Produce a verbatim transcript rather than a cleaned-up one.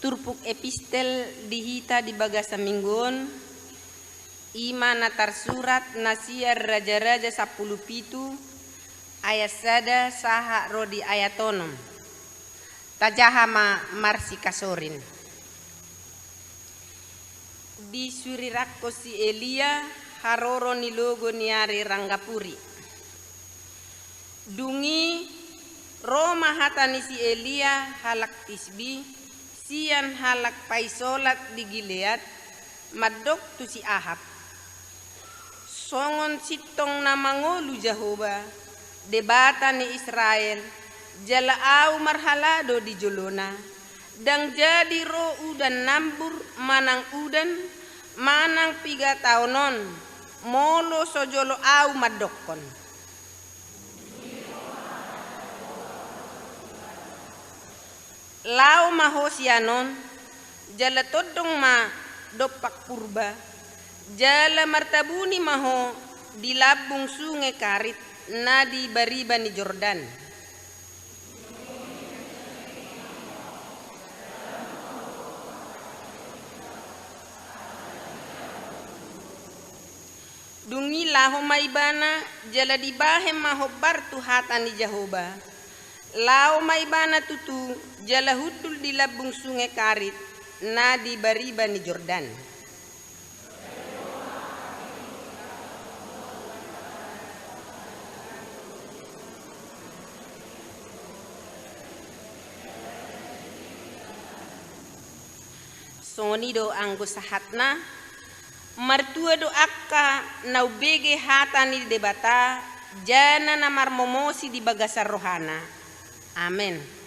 Turpuk epistel di hita di bagasan minggu on, i ma na tarsurat na sian Raja-raja sampulu pitu, ayat sada sahat ro di ayat onom. Tajaha ma marsikasorin. Disurirangkon si Elia haroro ni logo ni ari ranggapuri. Dung i ro ma hata ni si Elia halak Tisbi sian halak paisolat di Gilead, mandok tu si Ahab: Songon sintong na mangolu Jahowa, Debata ni Israel, jala ahu marhalado di jolona, ndang jadi ro udan nambur manang udan, manang piga taon on, molo so jolo ahu mandokkon. Laho ma ho sian on, jala tondong ma dompak purba, jala martabuni ma ho di lambung sunge Karit na di bariba ni Jordan. Dung i laho ma ibana, jala dibahen ma hombar tu hata ni Jahowa. Laho ma ibana tutu, jala hundul di lambung sunge Karit na di bariba ni Jordan. Songon i do anggo sahatna. Martua do angka na umbege hata ni Debata, jala na marmomosi di bagasan rohana. Amen.